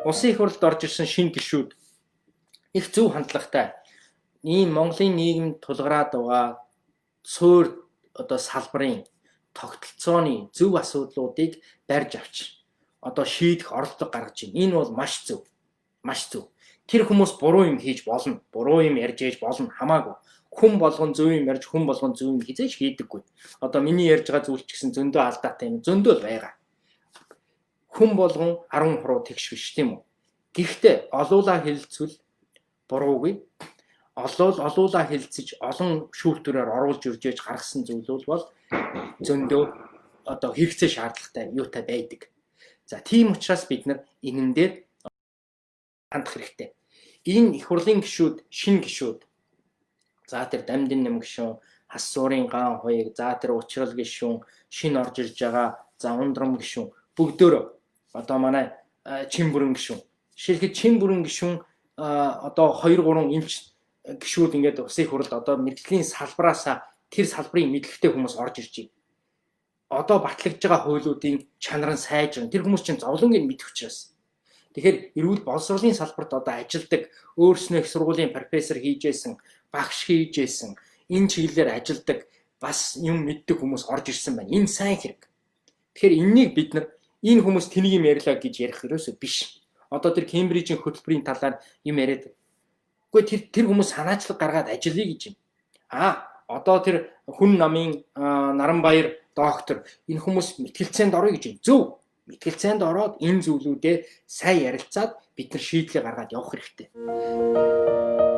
Улсын их хурлд орж ирсэн шинэ гишүүд их зөв хандлагатай ийм Монголын нийгэмд тулгараад байгаа суур одоо салбарын тогтолцооны зөв асуудлуудыг барьж авч одоо шийдэх оролдлого гаргаж байна. Энэ бол маш зөв. Маш зөв. Тэр хүмүүс буруу юм хийж болно. Буруу юм ярьж ээж болно. Хамаагүй. Хүн болгон зөв юм ярьж, хүн болгон зөв юм хизээж хийдэггүй. Одоо миний ярьж байгаа зүйл ч гэсэн зөндөө алдаатай юм. Зөндөө л байгаа. Хүн болгон 10 хуруу тэгш биш, тийм үү? Гэхдээ олуулаа хэлэлцвэл буруугүй. Олуулаа хэлэлцэж олон шүүлтүүрээр оруулж ирж ээж гаргасан зүйл бол зөндөө одоо хэрэгцээ шаардлагатай юутай байдаг. За, тийм учраас бид нар энэн дээр хандах хэрэгтэй. Энэ их хурлын гишүүд, шинэ гишүүд, за тэр Дамдин нэм гишүүн, Хас суурын гаан хуйг, за тэр Учрал гишүүн, шинэ орж ирж байгаа за Ундрам гишүүн бүгдөө одоо манай Чимбүрэн гишүүн. Жишээлбэл, Чимбүрэн гишүүн одоо 2 3 эмч гишүүд ингээд улсын их хурлд одоо мэргэжлийн салбараасаа тэр салбарын мэдлэгтэй хүмүүс орж ирж байна. Одоо батлагдж байгаа хуулиудын чанар нь сайжрна. Тэр хүмүүс чинь зовлонгийг мэдэх учраас. Тэгэхээр эрүүл боловсролын салбарт одоо ажилдаг, өөрснөө их сургуулийн профессор хийжсэн, багш хийжсэн, энэ чиглэлээр ажилдаг, бас юм мэддэг хүмүүс орж ирсэн байна. Энэ сайн хэрэг. Тэгэхээр энэнийг бид нар энэ хүмүүс тэнийг юм ярьлаа гэж ярих ерөөсөө биш. Одоо тэр Кембрижийн хөтөлбөрийн талаар юм яриад. Үгүй, тэр хүмүүс санаачлаг гаргаад ажиллая гэж юм. А одоо тэр хүн намын Наранбаяр доктор энэ хүмүүс мэтгэлцээнд орё гэж юм. Зөв. Мэтгэлцээнд ороод энэ зүйлүүдээ сайн ярилцаад бид нар шийдлээ гаргаад явах хэрэгтэй.